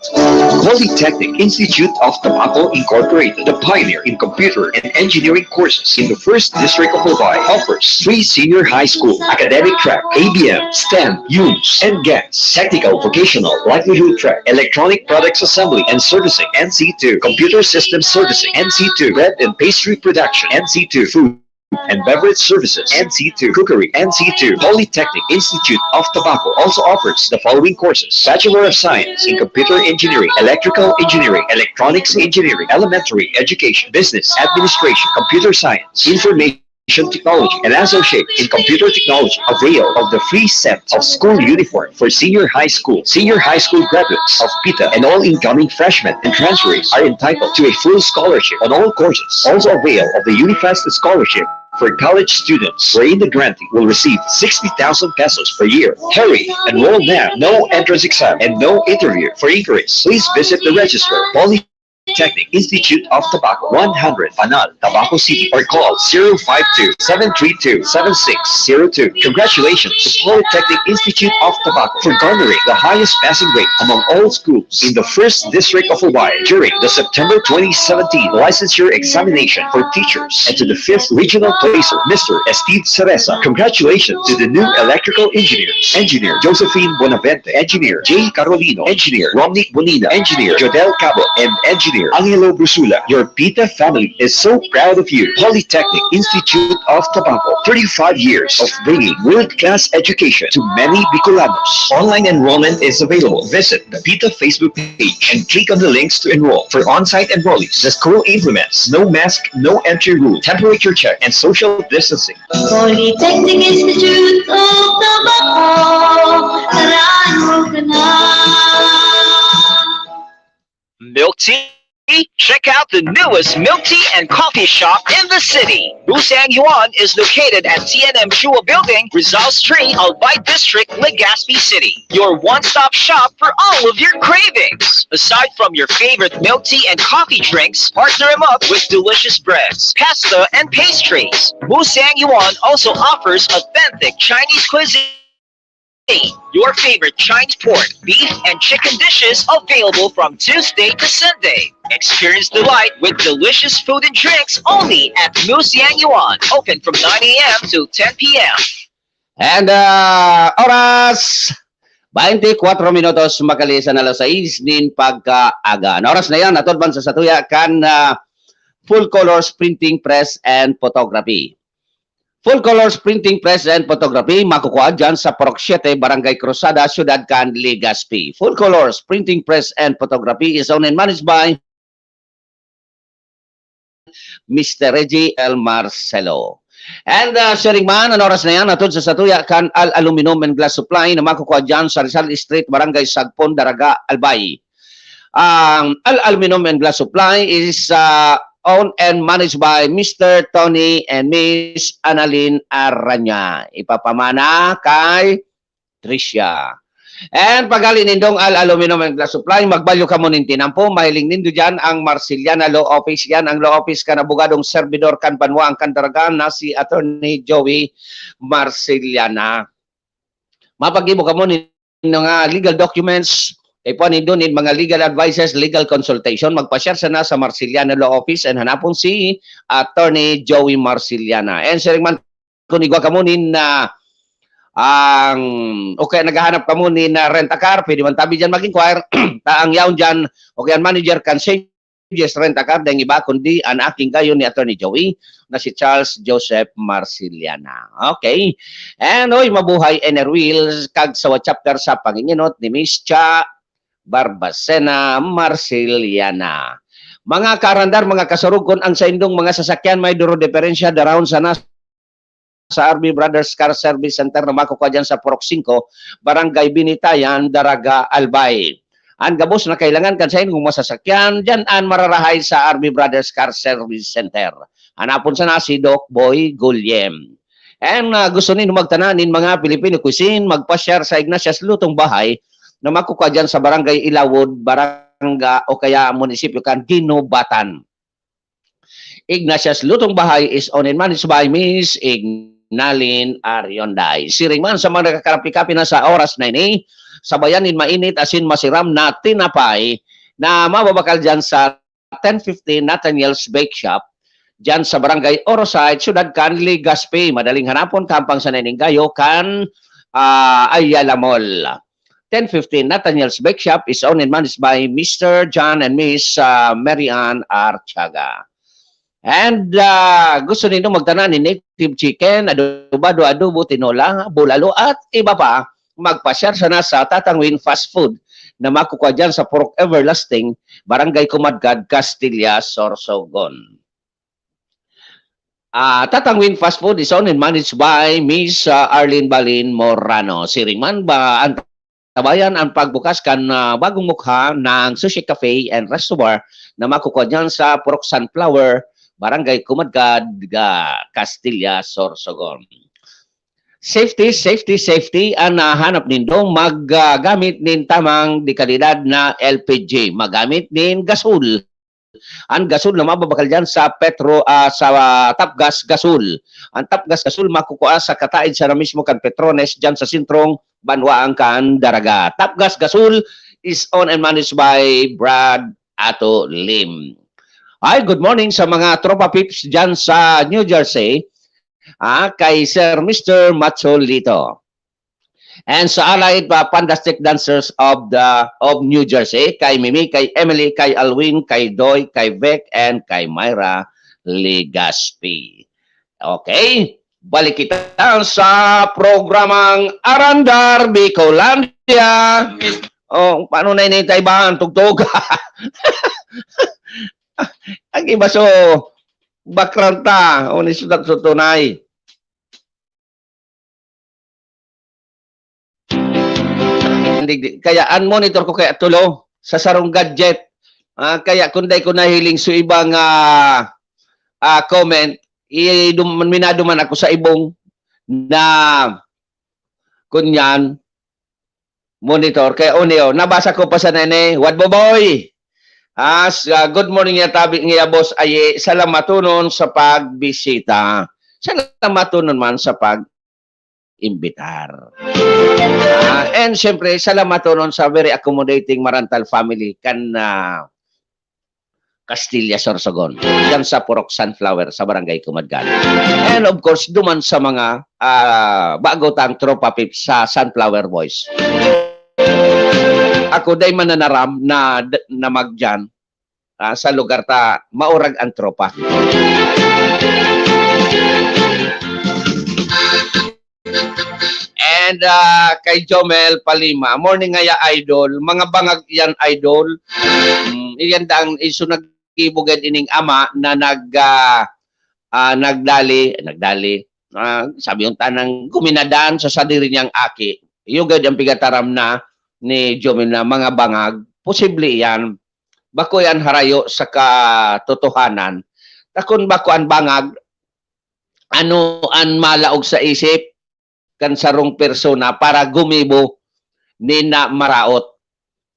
Polytechnic Institute of Tabaco Incorporated, the pioneer in computer and engineering courses in the first district of Albay, offers three senior high school academic track, A B M, STEM, UMS, and GEMS, technical vocational livelihood track, electronic products assembly and servicing, N C two, computer system servicing, N C two, bread and pastry production, N C two, food and beverage services, N C two, cookery, N C two, Polytechnic Institute of Tabaco also offers the following courses: Bachelor of Science in Computer Engineering, Electrical Engineering, Electronics Engineering, Elementary Education, Business Administration, Computer Science, Information Technology and Associate in Computer Technology avail of the free set of school uniform for senior high school, senior high school graduates of PITA, and all incoming freshmen and transferees are entitled to a full scholarship on all courses. Also avail of the Unifest Scholarship for college students, wherein the grantee will receive sixty thousand pesos per year. Hurry! Enroll now! No entrance exam and no interview. For inquiries, please visit the registrar. Poly Technic Institute of Tabaco, one hundred Panal, Tabaco City, or call zero five two, seven three two, seven six zero two. Congratulations to Polytechnic Institute of Tabaco for garnering the highest passing rate among all schools in the first district of Albay during the September twenty seventeen licensure examination for teachers, and to the fifth regional placer, Mister Steve Cereza. Congratulations to the new electrical engineers, Engineer Josephine Bonavente, Engineer Jay Carolino, Engineer Romnick Bonina, Engineer Jodel Cabo, and Engineer Angelo Brusula. Your PITA family is so proud of you. Polytechnic Institute of Tabaco, thirty-five years of bringing world-class education to many Bicolanos. Online enrollment is available. Visit the PITA Facebook page and click on the links to enroll. For on-site enrollees, the school implements no mask, no entry rule, temperature check, and social distancing. Polytechnic Institute of Tabaco, tara, enroll ka na. Milk tea? Check out the newest milk tea and coffee shop in the city. Musang Yuan is located at T N M Chua Building, Rizal Street, Albay District, Legazpi City. Your one-stop shop for all of your cravings. Aside from your favorite milk tea and coffee drinks, partner 'em up with delicious breads, pasta, and pastries. Musang Yuan also offers authentic Chinese cuisine. Your favorite Chinese pork, beef, and chicken dishes available from Tuesday to Sunday. Experience delight with delicious food and drinks only at Musang Yuan, open from nine a m to ten p m. And, ah, oras, twenty-four minutos makali sa alas sais nin pagkaaga. An oras na yan, atod man sa satuya kan, ah, Full Colors Printing Press and Photography. Full Colors Printing Press and Photography, makukua dyan sa Purok siete, Barangay Cruzada, Siyudad kan Legazpi. Full Colors Printing Press and Photography is owned and managed by Mister Reggie L. Marcelo. And, ah, sharing man, an oras na yan, atod sa satuya kan Al Aluminum and Glass Supply na makukua dyan sa Rizal Street, Barangay Sagpon, Daraga, Albay. Ang Al Aluminum and Glass Supply is, ah, owned and managed by Mister Tony and Miss Annalyn Aranya. Ipapamana kay Tricia. And paghali nindong Al Aluminum and Glass Supply, magbalyo kamo nin tinampo, mahiling nindo dyan ang Marceliana Law Office. Yan ang law office kan abogadong servidor kan banwaan kan Daraga na si Attorney Joey Marceliana. Mapaggibo kamo nin mga legal documents, kaipuhan nindo nin mga legal advices, legal consultation, magpa-share sana sa Marceliana Law Office and hanapon si Attorney Joey Marceliana. And sharing man, kun igwa kamo nin, ah, ang, o kaya naghahanap kamo nin, ah, rent a car, pwede man tabi dyan mag-inquire. Ta ang yaon dyan, o kaya ang manager kan Sages Rent a Car, dahil iba, kundi ang aking gayon ni Attorney Joey, na si Charles Joseph Marceliana. Okay. And, oy, mabuhay, Enerwheel, kag sa chapter sa panginginot ni Miss Cha Barbacena Marceliana. Mga karandar, mga kasurog, kun ang saindong mga sasakyan may duro diferensya, daraon sana sa R B Brothers Car Service Center na makukua dyan sa Purok singko, Barangay Binitayan, Daraga, Albay. An gabos na kailangan kan saindong mga sasakyan, dyan an mararahay sa R B Brothers Car Service Center. Hanapon sana si Doc Boy Gulyem. And, ah, gusto nindo magtanan nin mga Filipino cuisine, magpa-share sa Ignatius Lutong Bahay na makukua dyan sa Barangay Ilawod, Barangay o kaya munisipyo kan Guinobatan. Ignatius Lutong Bahay is owned and managed by Miss Ignalin Arionday. Siring man sa mga nakakarapi-kapi na sa oras na ini, sabayan nin mainit asin masiram na tinapay na mababakal dyan sa ten fifteen Nathaniel's Bake Shop, dyan sa Barangay Orosite, Siyudad kan Legazpi. Madaling hanapon, kahampang sa Nenenggayo kan, ah, Ayala Mall. Ten fifteen Nathaniel's Bake Shop is owned and managed by Mister John and Miss, ah, Mary Ann Artiaga. And, ah, gusto nindo magtanan ni native chicken, adobado, adobo, tinola, bulalo, at iba pa, magpa-share sana sa Tatang Win Fast Food na makukua dyan sa Purok Everlasting, Barangay Kumadkad, Castilla, Sorsogon. Ah, Tatang Win Fast Food is owned and managed by Miss, ah, Arlene Balin Morano. Siring man ba ang tabayan ang pagbukas kan, ah, bagong mukha ng Sushi Cafe and Resto Bar na makukuha diyan sa Purok Sunflower, Barangay Kumadkad, ah, Castilla, Sorsogon. Safety, safety, safety ang nahanap nindo. Mag, ah, gamit nin tamang dekalidad na L P G. Magamit nin gasol. Ang gasol na mababakal diyan sa Petro, ah, sa, ah, Tapgas Gasol. Ang Tapgas Gasol makukuha sa kataid sana mismo kan Petrones diyan sa sentrong banwaan kan Daraga. Tapgas Gasol is owned and managed by Brad Ato Lim. Hi, good morning sa mga tropa pips diyan sa New Jersey. Ah, kay Sir Mister Macholito. And sa Allied, uh, Fantastic Dancers of the, of New Jersey, kay Mimi, kay Emily, kay Alwin, kay Doy, kay Vec, and kay Myra Legaspi. Okay, balik kita sa programang Arandar Bicolandia. Oh, paano na ini, Taibahan? Tugtog. Ang iba so, bakranta. O, ni sulat so tunay. Digdi-, kaya ang monitor ko kaya tulo sa sarong gadget. Ah, kaya kung dai ko nahiling sa ibang, ah, ah, comment, idum-, minaduman ako sa ibong na kunyan monitor. Kaya unio, nabasa ko pa sa nene, Wad Boboy. As, ah, good morning niya, tabi niya, boss. Ay, salamatonon sa pagbisita. Salamatonon man sa pag imbitar. Ah, and siyempre, salamatonon sa very accommodating Marantal family kan, ah, Castilla, Sorsogon, diyan sa Purok Sunflower, sa Barangay Kumadgan. And of course, duman sa mga, ah, bago tang tropa pips sa Sunflower Boys. Ako, day mananaram na, na magdiyan, ah, sa lugar ta maurag ang tropa. And, ah, kay Jomel Palima, "Morning ngaya, idol. Mga bangag yan, idol." Mm, iyan dang iso nag-ibugad ining ama na nag, ah, ah, nagdali, nagdali, ah, sabi yung tanang guminadan sa sadiri niyang aki. Iyo gad ang pigataram na ni Jomel na mga bangag. Posible iyan. Bako yan harayo sa katotohanan. Ta kun bako an bangag, ano an malaog sa isip kan sarong persona para gumibo nin na maraot?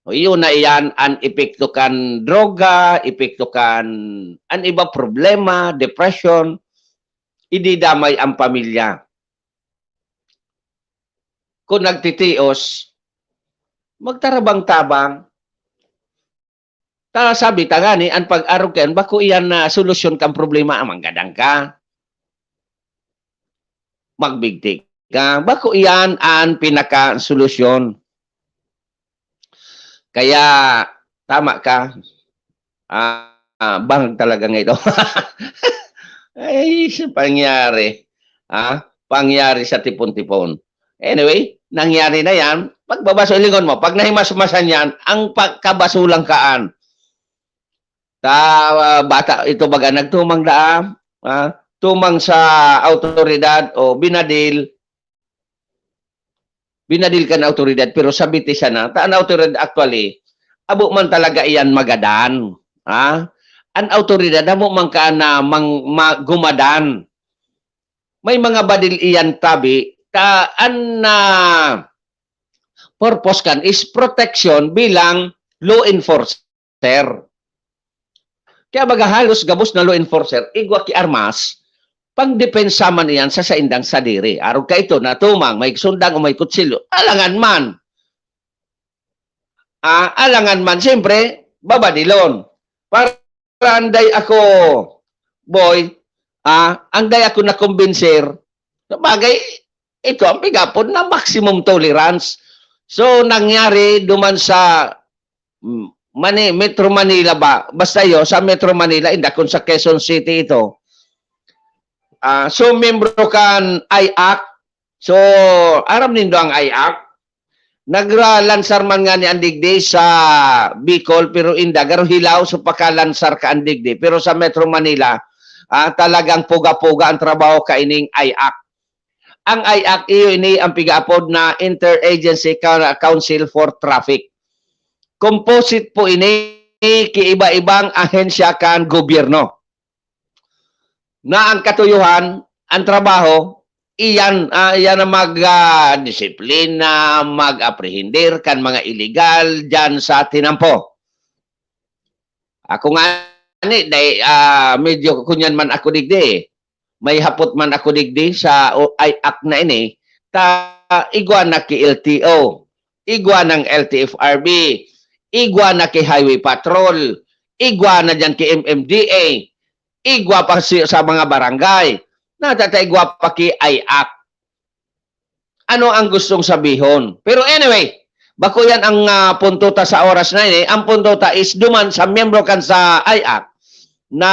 O, iyo na iyan an epekto kan droga, epekto kan an iba problema, depression, ididamay ang pamilya. Kun nagtitios, magtarabang-tabang. Ta sabi ta ngani, an pag-arog kayan, bako iyan na solusyon kan problema, ah, manggadan ka, magbigti ka, bako iyan an pinakasolusyon. Kaya, tama ka. Ah, ah, bangag talaga nga ito. Ay, sa pangyari. Ah, pangyari sa tipon-tipon. Anyway, nangyari na yan. Pagbabasulingon mo, pag nahimasmasan yan, ang pagkabasulang kaan. Ta, ah, bata, ito baga, nagtumang daa, ah, tumang sa autoridad o binadil, binadil kan autoridad, pero sabiti sana. Ta an autoridad actually, abo man talaga iyan magadan. Ha? An autoridad, amo man ka na mang, ma, gumadan. May mga badil iyan tabi, ta an, ah, purpose kan is protection bilang law enforcer. Kaya baga halos gabos na law enforcer, igwa ki armas, pangdepensa man iyan sa saindang sadiri. Arog ka ito, natumang, may sundang o may kutsilyo. Alangan man. Ah, alangan man, siyempre, babadilon. Para anday ako, boy, ah, anday ako nakumbinser, sabagay, ito ang pigapon na maximum tolerance. So, nangyari duman sa, mm, Mani-, Metro Manila ba? Basta yo, sa Metro Manila, inda kun sa Quezon City ito. Ah, so, membro kan I A C. So, aram nindo ang I A C? Nagralansar man ngani an digdi sa Bicol, pero inda, garo hilaw, so pakalansar ka an digdi. Pero sa Metro Manila, Ah, talagang puga-puga ang trabaho kaining IAC. Ang IAC, iyo ini ang pigaapod na Interagency Coun-, Council for Traffic. Composite po ini ki iba-ibang ahensya kan gobyerno. Na ang katuyohan, ang trabaho, iyan, ah, iyan ang mag, ah, disiplina, mag-aprehendir kan mga iligal diyan sa tinampo. Ako nga ni, dai, ah, medyo kunyan man ako digdi, eh. May hapot man ako digdi sa o, IAC na ini, ta igwa na ki L T O, igwa ng L T F R B, igwa na ki Highway Patrol, igwa na diyan ki M M D A, igwa pa si, sa mga barangay, natataigwa pa ki IAC. Ano ang gustong sabihon? Pero anyway, bako yan ang, ah, punto ta sa oras na ini. Ang punto ta is duman sa miyembro kan sa IAC na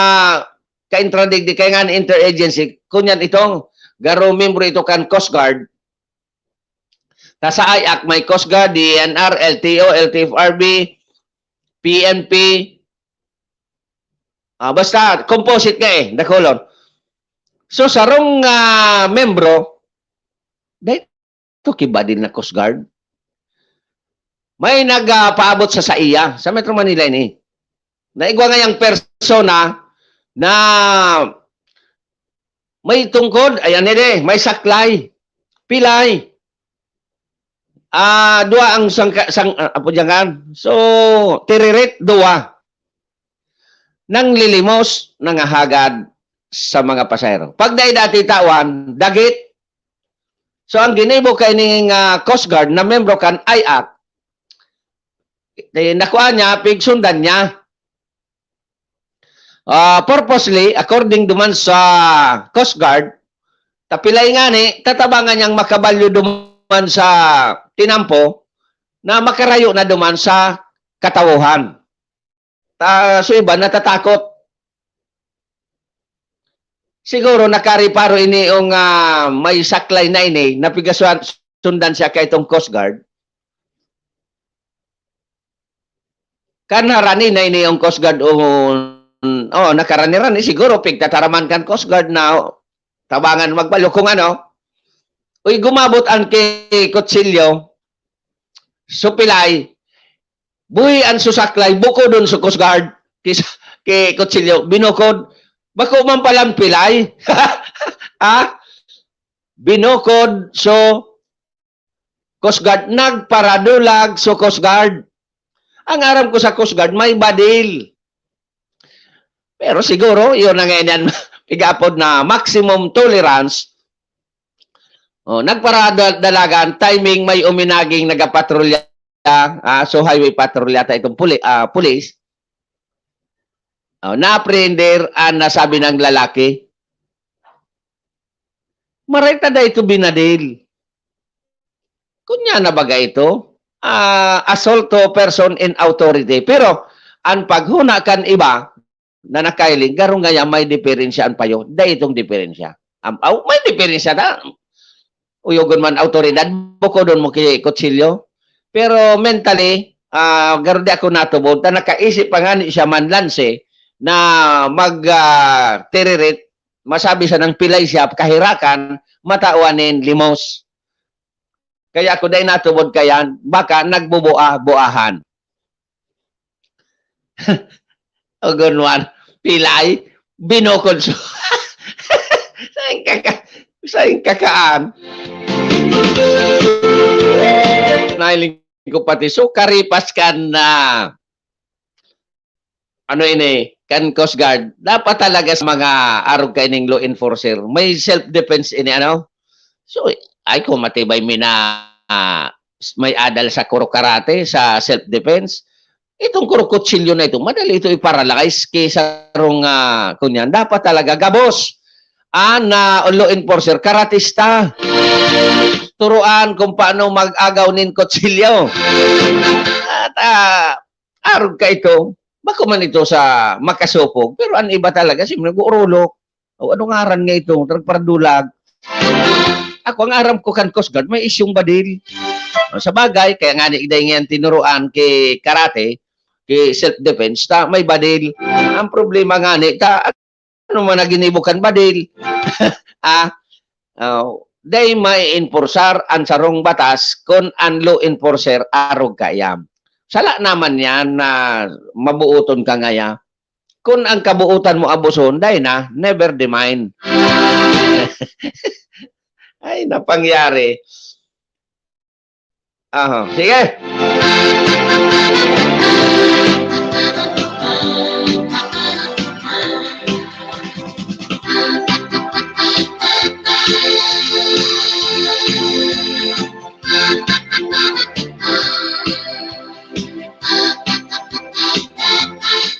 kaintradigdi kaya nga interagency, kunyan itong garo miyembro ito kan Coast Guard. Ta sa IAC may Coast Guard, D E N R, L T O, L T F R B, P N P. Ah, basta composite nga eh, dakulon. So, sarong, ah, membro, dai to ki badil na Coast Guard. May nagpaabot sa saiya, sa Metro Manila ini. Naigwa nga yang persona na may tungkod, ayan ere, may saklay, pilay. Ah, dua ang sangka-, sang-, ah, apo diyan kan. So, tiririt, dua. Nanglilimos, nangahagad sa mga pasahero. Pag dai dati tawan, dagit. So, ang ginibo kaining, ah, Coast Guard na membro kan IAC, eh, nakuha niya, pigsundan niya. Ah, purposely, according duman sa Coast Guard, tapilay ngani, tatabangan niyang makabalyo duman sa tinampo na makarayo na duman sa katawohan. Ta-, so iba natatakot. Siguro nakariparo ini yung, ah, may saklay na ini, napigasundan siya kay itong Coast Guard. Kan harani na ini yung Coast Guard, o, oh, nakarani-rani, siguro pigtataraman kan Coast Guard na tabangan magbalyo kung ano. Uy, gumabot ang ki-, kutsilyo, supilay, buhi ang susaklay, bukodon sa Coast Guard, ki-, ki-, kutsilyo, binukod, bako man palang pilay. Ha? Binukod, so, Coast Guard, nagparadulag sa Coast Guard. Ang aram ko sa Coast Guard, may badil. Pero siguro, yun na ngayon yan, igapod na maximum tolerance. Oh, nagparadalagan, timing may uminaging nagapatrolya, ah, so highway patrol yata itong puli-, ah, pulis. Oh, na-apprehender ang nasabi ng lalaki. Maray ta dai ito binadil. Kunya na baga ito, ah, assault to person in authority. Pero ang paghuna kan iba na nakailing, garo ngaya may diferensya an payo. Dai itong diferensya. Am-, aw, may diferensya na. Uyogon man awtoridad, bukodon mo ki kutsilyo. Pero mentally, ah, garo di ako natubod. Ta nakaisip pa ngani siya manlanse na mag, ah, tiririt, masabi sanang pilay siya, kahirakan, matawan nin limos. Kaya ako dai natubod kayan, baka nagbubua-buahan. Ogon man, pilay, binukod so. Saing kaka-, saing kakaan. Nahiling ko pati, so karipas kan na ano ini, kan Coast Guard, dapat talaga sa mga arog kaining law enforcer, may self-defense ini, ano? So, ay, kung matibay mi na, ah, may adal sa kuro karate, sa self-defense, itong kuro kutsilyo na ito, madali ito i-paralyze kay sarong, ah, kunyan. Dapat talaga gabos ang, ah, law enforcer, karatista. Turuan kung paano mag-agaw nin kutsilyo. At, ah, arog ka ito, bako man ito sa makasopog, pero ang iba talaga, siyempre, nag-uurulok. O, ano ngaran nga ito? Nagparadulag. Ako, ang aram ko kan Coast Guard, may isyung badil. O, sa bagay, kaya nga ni Igday ngayon tinuruan ki karate, ki self-defense, ta may badil. Ang problema nga ni, ta, mga ginibo kan badil. Ah, oh, dai mai-enforcear an sarong batas kun an law enforcer arog kaiyan. Sala naman yan na mabuoton ka ngaya. Kun ang kabuotan mo abuson, dai na, never di mind. Ay, napangyari. Aha, sige.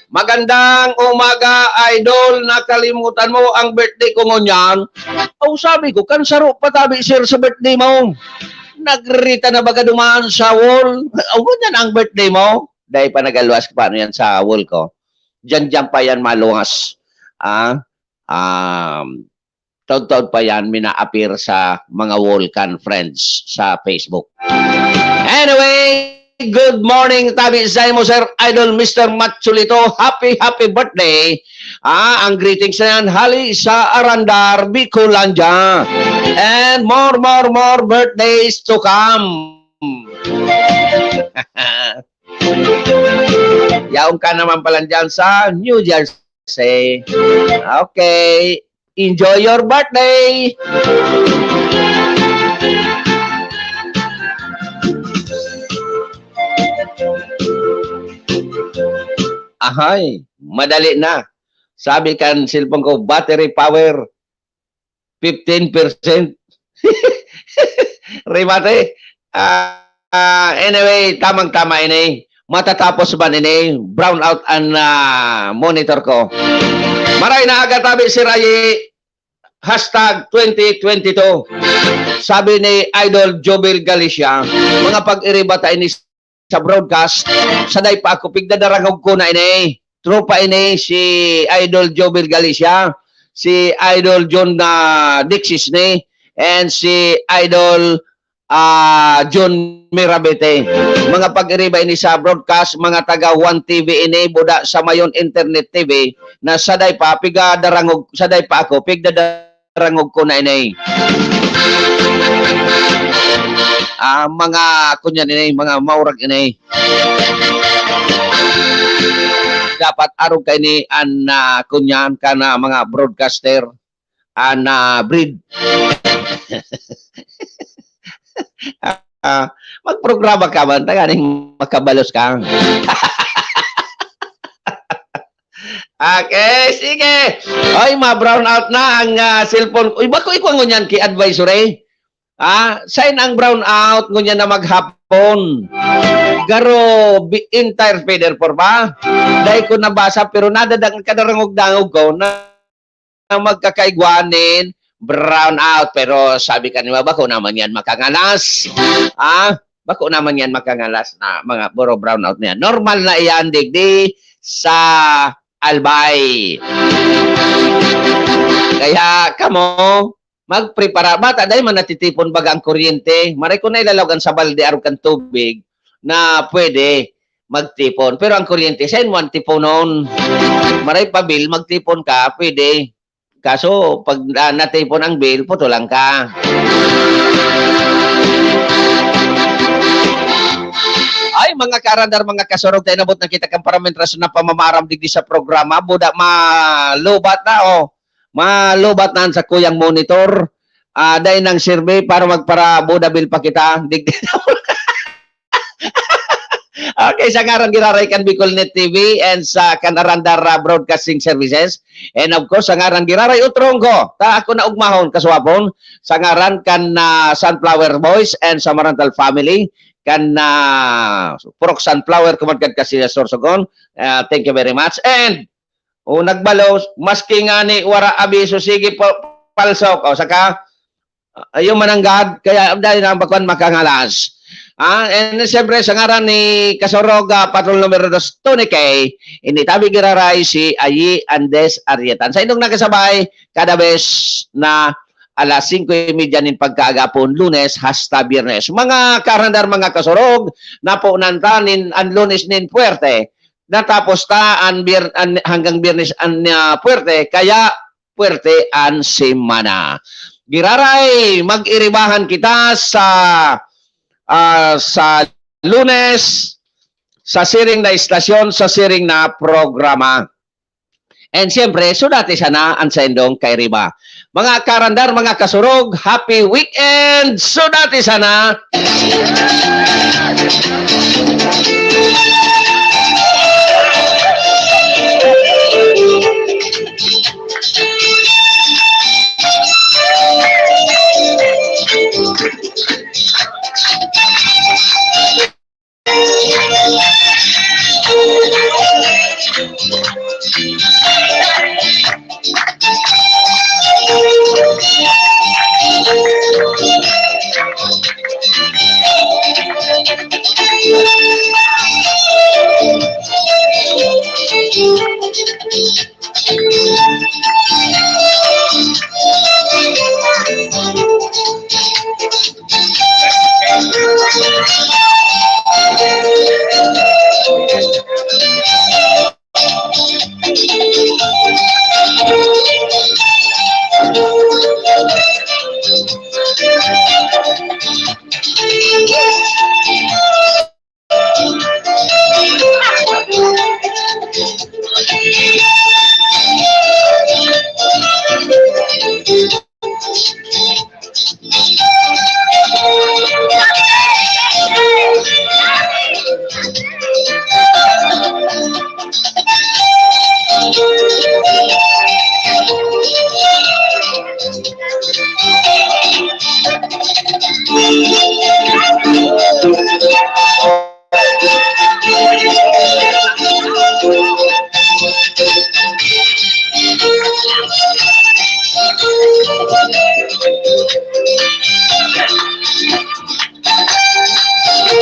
Magandang umaga, idol. Nakalimutan mo ang birthday ko ngunyan? Oh, sabi ko, kan saro pa tabi, sir, sa birthday mo. Nagrita na baga duman sa wall. Oh, ngunyan ang birthday mo? Dai pa nagaluwas, paano yan sa wall ko? Diyan-diyan pa yan maluwas. Ah, um, taon-taon pa yan mina-appear sa mga wall kan friends sa Facebook. Anyway, good morning, tabi sa imo, Sir Idol Mister Matsulito. Happy, happy birthday. Ah, ang greetings na yan, hali sa Arandar, Bicolandia. And more, more, more birthdays to come. Yaon ka naman pala dyan sa New Jersey. Okay. Enjoy your birthday! Ahay, madali na. Sabi kan cellphone ko, battery power, fifteen percent. Remate. Ah, ah, anyway, tamang-tama ini. Matatapos man ini, brown out an, ah, monitor ko. Maray na aga tabi, Sir Ayi, hashtag twenty twenty-two. Sabi ni Idol Jobel Galicia, mga pag-iriba ta ini sa broadcast, saday pa ako, pigdadarangog ko na ini. Tropa ini, si Idol Jobel Galicia, si Idol John, ah, Dixis ni, and si Idol, ah, John Mirabete. Mga pag-iriba ini sa broadcast, mga taga One T V ini, buda sa mayon internet T V, na saday pa, pigadarangog, saday pa ako, pigdada- rangog ko na ini. Ah, mga, kunyan ini, mga maurag ini. Dapat arog kaini an, ah, kunyan kan, ah, mga broadcaster, an, ah, breed. Ah, magprograma ka man, tanganing makabalos ka. Okay, sige. Ay, ma-brown out na ang, ah, cellphone. Uy, bako ikaw ngunyan ki advisory. Ah, sign ang brown out ngunyan na maghapon. Garo, bi-, entire feather four ba? Dai ko nabasa, pero nadadang kadarangog-dangog ko na magkakaigwa nin brown out. Pero sabi ka nila, bako naman yan makangalas. Ah, bako naman yan makangalas na mga puro brown out na yan. Normal na iyan, digdi sa Albay. Kaya kamo, magprepara. Bata, dahil man natitipon baga ang kuryente. Maray ko na ilalawag ang sa balde, arog kan tubig na pwede magtipon. Pero ang kuryente, sa inwan tiponon. Maray pa bill, magtipon ka, pwede. Kaso, pag, ah, natipon ang bill, putulan ka. Ay, mga kaarandar, mga kasurog, tayo nabot na kita kan parametras na pamamaaram digdi sa programa. Buda, malubat na, oh. Malubat na sa kuyang monitor. Ah, dai nang sirbi para magpara-Buda bill pa kita. Digdi na. Okay, sa ngaran giraray kan Bicolnet T V and sa kan Arandar, ah, Broadcasting Services. And of course, sa ngaran giraray utrong ko, ta ako na ugmahon, kaswapon, sa ngaran kan, ah, Sunflower Boys and sa Marantal family, kan, ah, Purok Sunflower, Kumadkad Casillas, Sorsogon. Ah, thank you very much. And, oh, nagbalos, maski ngani wara abiso, sige po, palsok. O, saka, ayaw mananggad, kaya dahil na bakwan makangalas. Ah, and siyempre, sa ngaran ni Kasurog, ah, Patrol Numero Dos, Tony K, ini tabi giraray si Ayi Andes Arrietan. Sa indong nakasabay, kada bes na alas singko y media nin pagkaagapon, Lunes hasta Biyernes. Mga karandar, mga kasurog, napunan ta nin, an Lunes nin puwerte. Natapos ta an Biyer-, an, hanggang Biyernes an, ah, puwerte. Kaya, puwerte an semana. Giraray, mag-iribahan kita sa, ah, sa Lunes, sa siring na istasyon, sa siring na programa. And siyempre, sudati sana an saindong kairiba. Mga karandar, mga kasurog, happy weekend! Sudati sana!